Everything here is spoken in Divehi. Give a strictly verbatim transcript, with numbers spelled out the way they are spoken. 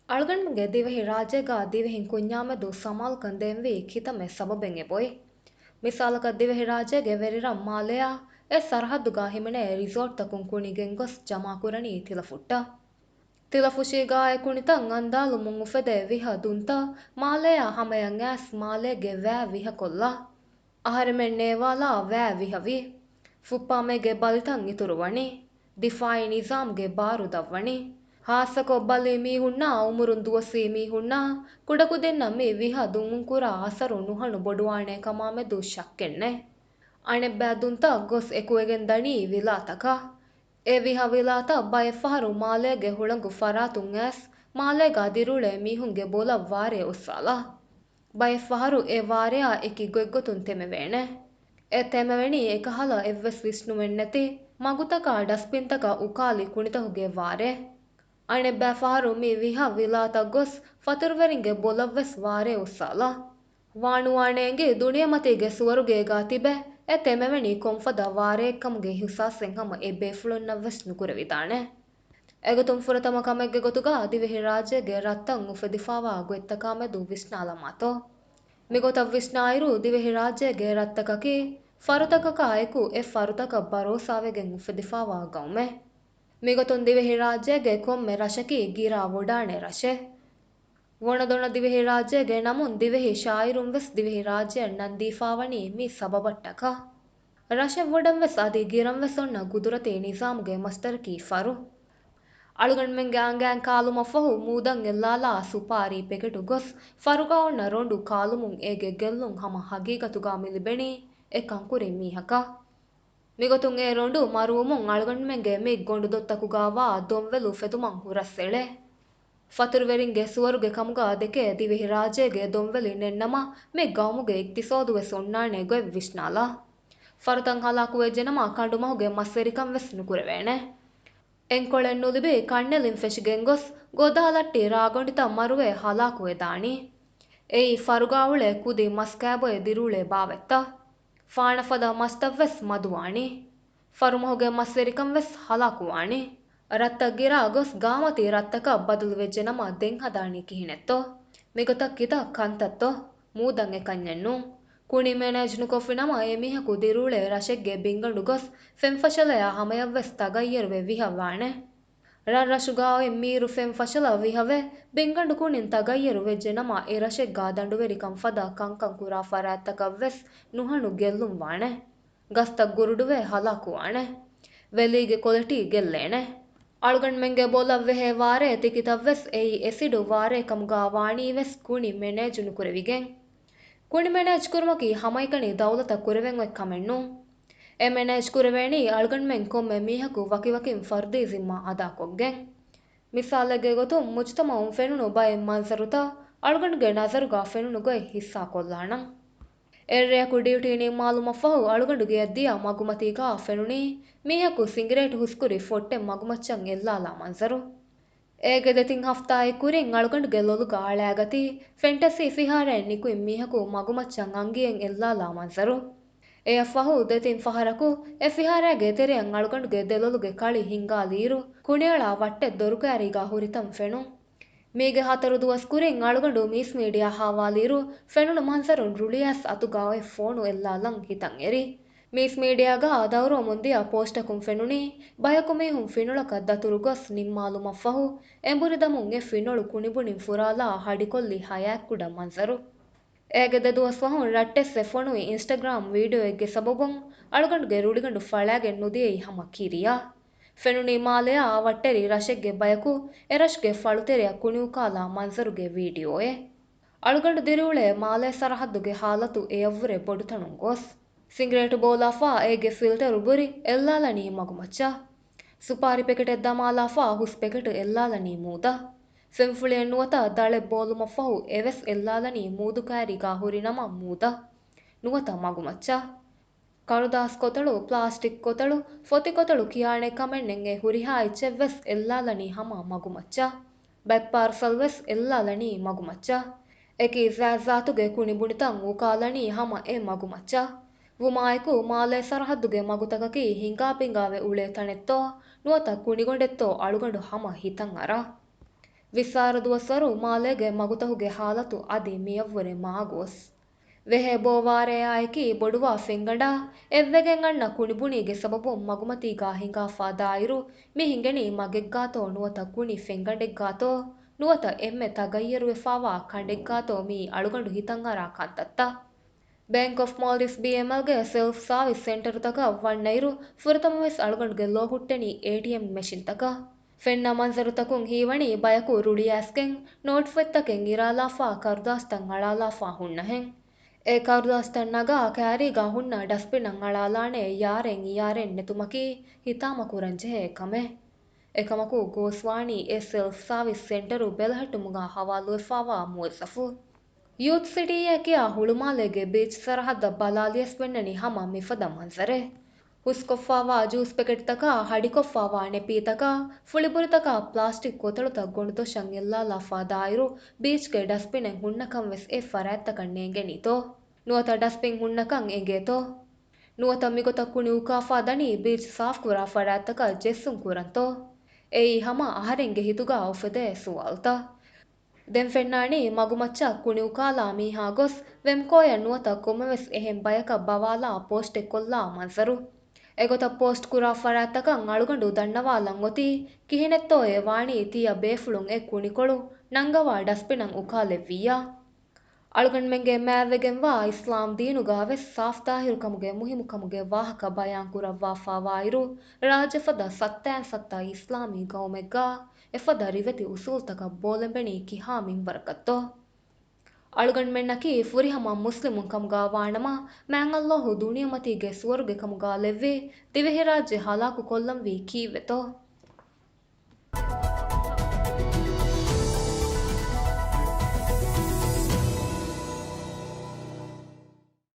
އަޅުގަނޑުމެންގެ ދިވެހި ރާއްޖޭގަ ދިވެހިން ކުންޏާމެދު ސަމާލުކަން ދޭންވީ ކިތައްމެ ސަބަބެއް އެބައޮތް. މިސާލަކަށް ދިވެހިރާއްޖޭގެ ވެރިރަށް މާލެއާ އެ ސަރަހައްދުގަ ހިމެނޭ ރިސޯޓްތަކުން ކުނި ގެންގޮސް ޖަމާކުރަނީ ތިލަފުއްޓަށް. ތިލަފުށީގާ އެ ކުނިތައް އަންދާލުމުން އުފެދޭ ވިހަ ދުންތައް މާލެއާ ހަމަޔަށް އައިސް މާލޭގެ ވައި ވިހަކޮށްލާ. އަހަރެމެން ނޭވާލާ ވައި ވިހަވީ. ފުއްޕާމޭގެ ބަލިތައް އިތުރުވަނީ. ދިފާއީ ނިޒާމްގެ ބާރު ދަށްވަނީ. ހާއްސަކޮށް ބަލީ މީހުންނާ އުމުރުން ދުވަސްވީ މީހުންނާ ކުޑަކުދިންނަށް މި ވިހަ ދުން ކުރާ އަސަރު ނުހަނު ބޮޑުވާނޭ ކަމާމެދު ޝައްކެއްނެތް. އަނެއްބައި ދުންތައް ގޮސް އެކުވެގެން ދަނީ ވިލާތަކަށް. އެ ވިހަ ވިލާތައް ބައެއް ފަހަރު މާލޭގެ ހުޅަނގު ފަރާތުން އައިސް މާލޭގަ ދިރިއުޅޭ މީހުންގެ ބޮލަށް ވާރޭ އޮއްސާލާ. ބައެއް ފަހަރު އެ ވާރެއާ އެކި ގޮތްގޮތުން ތެމެވޭނެ. އެ ތެމެވެނީ އެކަހަލަ އެއްވެސް ވިސްނުމެއްނެތި މަގުތަކާ ޑަސްބިންތަކަށް އުކާލި ކުނިތަކުގެ ވާރޭ. އަނެއްބައި ފަހަރު މި ވިހަ ވިލާތަށް ގޮސް ފަތުރުވެރިންގެ ބޮލަށްވެސް ވާރޭ އޮއްސާލާ. ވާނުވާނޭ އެނގި ދުނިޔެމަތީގެ ސުވަރުގޭގާ ތިބެ އެ ތެމެވެނީ ކޮންފަދަ ވާރޭއެއްކަމުގެ އިހުސާސެއް ހަމަ އެ ބޭފުޅުންނަށްވެސް ނުކުރެވިދާނެ. އެގޮތުން ފުރަތަމަ ކަމެއްގެ ގޮތުގަ ދިވެހިރާއްޖޭގެ ރަށްތައް އުފެދިފާވާ ގޮތްތަކާމެދު ވިސްނާލަމާތޯ. މިގޮތަށް ވިސްނާއިރު ދިވެހިރާއްޖޭގެ ރަށްތަކަކީ ފަރުތަކަކާ އެކު އެ ފަރުތަކަށް ބަރޯސާވެގެން އުފެދިފާވާ ގައުމެއް. މިގޮތުން ދިވެހިރާއްޖޭގެ ކޮންމެ ރަށަކީ ގިރާ ވޮޑާނެ ރަށެއް. ވޮނަދޮނަ ދިވެހިރާއްޖޭގެ ނަމުން ދިވެހި ޝާއިރުން ވެސް ދިވެހިރާއްޖެއަށް ނަންދީފާވަނީ މި ސަބަބަށްޓަކާ. ރަށެއް ވޮޑަން ވެސް އަދި ގިރަން ވެސް އޮންނަ ގުދުރަތީ ނިޒާމުގެ މަސްދަރަކީ ފަރު. އަޅުގަނޑުމެންގެ އަނގައިން ކާލުމަށްފަހު މޫދަން އެއްލާލާ ސުޕާރީ ޕެކެޓު ގޮސް ފަރުގަ އޮންނަ ރޮނޑު ކާލުމުން އޭގެ ގެއްލުން ހަމަ ހަގީގަތުގަ މި ލިބެނީ އެ ކަންކުރި މީހަކަށް. މިގޮތުން އެ ރޮނޑު މަރުވުމުން އަޅުގަނޑުމެންގެ މި ގޮނޑުދޮށްތަކުގަ ވާ ދޮންވެލު ފެދުމަށް ހުރަސްއެޅޭ. ފަތުރުވެރިންގެ ސުވަރުގެ ކަމުގަ ދެކޭ ދިވެހިރާއްޖޭގެ ދޮންވެލި ނެތްނަމަ މި ގައުމުގެ އިގްތިސޯދުވެސް އޮންނާނެ ގޮތް ވިސްނާލާ. ފަރުތައް ހަލާކުވެއްޖެނަމަ ކަނޑުމަހުގެ މަސްވެރިކަން ވެސް ނުކުރެވޭނެ. އެންކޮޅެއް ނުލިބި ކަންނެލިން ފެށިގެން ގޮސް ގޮދާލައްޓި ރާގޮނޑިތައް މަރުވެ ހަލާކުވެދާނީ. އެއީ ފަރުގާ އުޅޭ ކުދި މަސްކައިބޮއެ ދިރިއުޅޭ ބާވަތްތައް. ފާނަފަދަ މަސްތައް ވެސް މަދުވާނީ. ފަރުމަހުގެ މަސްވެރިކަން ވެސް ހަލާކުވާނީ. ރަށްތައް ގިރާ ގޮސް ގާމަތީ ރަށްތަކަށް ބަދަލުވެއްޖެނަމަ ދެން ހަދާނީ ކިހިނެއްތޯ؟ މިގޮތަށް ކިތައް ކަންތައްތޯ؟ މޫދަން އެކަންޏެއްނޫން. ކުނި މެނޭޖް ނުކޮށްފިނަމަ އެ މީހަކު ދިރިއުޅޭ ރަށެއްގެ ބިންގަނޑު ގޮސް ފެންފަށަލަޔާ ހަމަޔަށްވެސް ތަޣައްޔަރުވެ ވިހަ ވާނެ. ރަށްރަށުގަ އޮތް މީރު ފެންފަށަލަ ވިހަވެ، ބިންގަނޑު ކުނިން ތަޣައްޔަރު ވެއްޖެނަމަ އެ ރަށެއްގަ ދަނޑުވެރިކަން ފަދަ ކަންކަން ކުރާ ފަރާތްތަކަށްވެސް ނުހަނު ގެއްލުން ވާނެ. ގަސްތައް ގުރުޑުވެ ހަލާކުވާނެ. ވެލީގެ ކޮލެޓީ ގެއްލޭނެ. އަޅުގަނޑުމެންގެ ބޮލަށް ވެހޭ ވާރޭ ތިކިތައްވެސް އެއީ އެސިޑު ވާރޭ ކަމުގަ ވާނީވެސް ކުނި މެނޭޖު ނުކުރެވިގެން. ކުނި މެނޭޖް ކުރުމަކީ ހަމައެކަނި ދައުލަތަށް ކުރެވެން އޮތް ކަމެއްނޫން. އެ މެނޭޖް ކުރެވޭނީ އަޅުގަނޑުމެން ކޮންމެ މީހަކު ވަކިވަކިން ފަރުދީ ޒިންމާ އަދާކޮށްގެން. މިސާލެއްގެ ގޮތުން މުޖުތަމައުން ފެނުނު ބައެއް މަންޒަރުތައް އަޅުގަނޑުގެ ނަޒަރުގަ ފެނުނު ގޮތް ހިއްސާކޮށްލާނަން. އެއްރެއަކު ޑިއުޓީ ނިންމާލުމަށްފަހު އަޅުގަނޑުގެ އަތްދިޔަ މަގުމަތީގަ ފެނުނީ މީހަކު ސިނގިރޭޓު ހުސްކުރި ފޮއްޓެއް މަގުމައްޗަށް އެއްލާލާ މަންޒަރު. އޭގެ ދެތިން ހަފްތާއެއް ކުރިން އަޅުގަނޑުގެ ލޮލުގަ އަޅާގަތީ ފެންޓަސީ ފިހާރައެއް ނިކުތް މީހަކު މަގުމައްޗަށް އަނގިއެއް އެއްލާލާ މަންޒަރު. އެއަށްފަހު ދެތިން ފަހަރަކު އެ ފިހާރައިގެ ތެރެއަށް އަޅުގަނޑުގެ ދެލޮލުގެ ކަޅި ހިންގާލިއިރު، ކުނިއަޅާ ވައްޓެއް ދޮރުކައިރީގަ ހުރިތަން ފެނުން. މީގެ ހަތަރު ދުވަސް ކުރިން އަޅުގަނޑު މީސް މީޑިއާ ހާވާލިއިރު، ފެނުނު މަންޒަރުން ރުޅިއައިސް އަތުގަ އޮތް ފޯނު އެއްލާލަން ހިތަށް އެރި. މީސް މީޑިއާގަ ދައުރުވަމުން ދިޔަ ޕޯސްޓަކުން ފެނުނީ، ބަޔަކު މީހުން ފިނޮޅަކަށް ދަތުރު ގޮސް ނިންމާލުމަށްފަހު، އެނބުރިދަމުން އެ ފިނޮޅު ކުނިބުނިން ފުރާލާ ހަޑިކޮށްލި ހަޔާތްކުޑަ މަންޒަރު. އޭގެ ދެ ދުވަސް ފަހުން ރައްޓެއްސެއް ފޮނުވި އިންސްޓަގްރާމް ވީޑިއޯއެއްގެ ސަބަބުން އަޅުގަނޑުގެ ރުޅިގަނޑު ފަޅާގެން ނުދިޔައީ ހަމަ ކިރިޔާ. ފެނުނީ މާލެއާ އަވަށްޓެރި ރަށެއްގެ ބަޔަކު އެ ރަށުގެ ފަޅުތެރެއަށް ކުނިއުކާލާ މަންޒަރުގެ ވީޑިއޯއެއް. އަޅުގަނޑު ދިރިއުޅޭ މާލޭ ސަރަހައްދުގެ ހާލަތު އެއަށްވުރެ ބޮޑުތަނުން ގޮސް. ސިނގިރޭޓު ބޯލާފާ އޭގެ ފިލްޓަރު ބުރި އެއްލާލަނީ މަގުމައްޗަށް. ސުޕާރި ޕެކެޓެއް ދަމާލާފާ ހުސް ޕެކެޓު އެއްލާލަނީ މޫދަށް. ފެންފުޅިއެއް ނުވަތަ ދަޅެއް ބޯލުމަށްފަހު އެވެސް އެއްލާލަނީ މޫދު ކައިރީގަ ހުރި ނަމަ މޫދަށް. ނުވަތަ މަގުމައްޗަށް. ކަރުދާސް ކޮތަޅު، ޕްލާސްޓިކް ކޮތަޅު، ފޮތި ކޮތަޅު ކިޔާނެ ކަމެއް ނެތް އެ ހުރިހާ އެއްޗެއް ވެސް އެއްލާލަނީ ހަމަ މަގުމައްޗަށް. ބަތް ޕާރްސަލް ވެސް އެއްލާލަނީ މަގުމައްޗަށް. އެކި ޒާތްޒާތުގެ ކުނިބުނިތައް އުކާލަނީ ހަމަ އެ މަގުމައްޗަށް. ވުމާއެކު މާލޭ ސަރަހައްދުގެ މަގުތަކަކީ ހިނގާ ބިނގާވެ އުޅޭ ތަނެއްތޯ ނުވަތަ ކުނިގޮނޑެއްތޯ އަޅުގަނޑު ހަމަ ހިތަށް އަރާ. ވިއްސާރަ ދުވަސްވަރު މާލޭގެ މަގުތަހުގެ ހާލަތު އަދި މިއަށްވުރެ މާގޯސް. ވެހޭ ބޯވާރޭއާއެކީ ބޮޑުވާ ފެންގަނޑާ، އެއްވެގެން އަންނަ ކުނިބުނީގެ ސަބަބުން މަގުމަތީގާ ހިނގާފާ ދާއިރު، މި ހިނގެނީ މަގެއްގާތޯ ނުވަތަ ކުނި ފެންގަނޑެއްގާތޯ، ނުވަތަ އެންމެ ތަޣައްޔަރުވެފާވާ ކަނޑެއްގާތޯ މިއީ އަޅުގަނޑު ހިތަށްއަރާ ކަންތައްތައް. ބޭންކް އޮފް މޯލްޑިވްސް ބީއެމްއެލްގެ ސެލްފް ސާވިސް ސެންޓަރުތަކަށް ވަންނައިރު، ފުރަތަމަވެސް އަޅުގަނޑުގެ ލޯ ހުއްޓެނީ އޭޓީއެމް މެޝިންތަކަށް. ފެންނަ މަންޒަރުތަކުން ހީވަނީ ބަޔަކު ރުޅިއައިސްގެން، ނޯޓްފޮތްތަކެއް އިރާލާފާ، ކަރުދާސްތައް އަޅާލާފާ ހުންނަހެން. އެ ކަރުދާސްތައް ނަގާ ކާރީގާ ހުންނަ ޑަސްބިނަށް އަޅާލާނެ ޔާރެން އިޔާރެން ނެތުމަކީ ހިތާމަކުރަންޖެހޭ ކަމެއް. އެކަމަކު ގޯސްވާނީ އެ ސެލްފް ސާވިސް ސެންޓަރު ބެލެހެއްޓުމުގާ ހަވާލުވެފާވާ މުވައްޒަފު. ޔޫތު ސިޓީއޭ ކިޔާ ހުޅުމާލޭގެ ބީޗް ސަރަހައްދަށް ބަލާލިޔަސް ފެންނަނީ ހަމަ މިފަދަ މަންޒަރެއް. ހުސްކޮށްފާވާ ޖޫސް ޕެކެޓްތަކާ، ހަޑިކޮށްފާވާ ނެޕީތަކާ، ފުޅިބުރިތަކާ، ޕްލާސްޓިކް ކޮތަޅުތައް ގޮނޑުދޮށަށް އެއްލާލާފާ ދާއިރު، ބީޗްގެ ޑަސްބިނެއް ހުންނަކަން ވެސް އެ ފަރާތްތަކަށް ނޭނގެނީތޯ؟ ނުވަތަ ޑަސްބިން ހުންނަކަން އެނގޭތޯ؟ ނުވަތަ މިގޮތަށް ކުނި އުކާފާ ދަނީ ބީޗް ސާފްކުރާ ފަރާތްތަކަށް ޖެއްސުން ކުރަންތޯ؟ އެއީ ހަމަ އަހަރެންގެ ހިތުގާ އުފެދޭ ސުވާލުތައް. ދެން ފެންނާނީ މަގުމައްޗަށް ކުނި އުކާލާ މީހާ ގޮސް، ވެމްކޯއަށް ނުވަތަ ކޮންމެވެސް އެހެން ބަޔަކަށް ބަވާލާ ޕޯސްޓެއް ކޮށްލާ މަންޒަރު. އެގޮތަށް ޕޯސްޓް ކުރާ ފަރާތްތަކަށް އަޅުގަނޑު ދަންނަވާލަން އޮތީ، ކިހިނެއްތޯއޭ ވާނީ ތިޔަ ބޭފުޅުން އެ ކުނިކޮޅު ނަންގަވާ ޑަސްބިނަށް އުކާލެއްވިއްޔާ. އަޅުގަނޑުމެންގެ މާތްވެގެންވާ އިސްލާމް ދީނުގާވެސް ސާފް ޠާހިރުކަމުގެ މުހިއްމުކަމުގެ ވާހަކަ ބަޔާންކުރައްވާފާވާއިރު، ރާއްޖެފަދަ ސައްތައިން ސައްތަ އިސްލާމީ ގައުމެއްގާ އެފަދަ ރިވެތި އުސޫލްތަކަށް ބޯލެނބެނީ ކިހާ މިންވަރަކަށްތޯ؟ އަޅުގަނޑުމެންނަކީ ފުރިހަމަ މުސްލިމުން ކަމުގާ ވާނަމަ، މާތް ﷲ ދުނިޔެމަތީގެ ސުވަރުގެ ކަމުގާ ލެއްވި ދިވެހިރާއްޖެ ހަލާކު ކޮށްލަންވީ ކީއްވެތޯ؟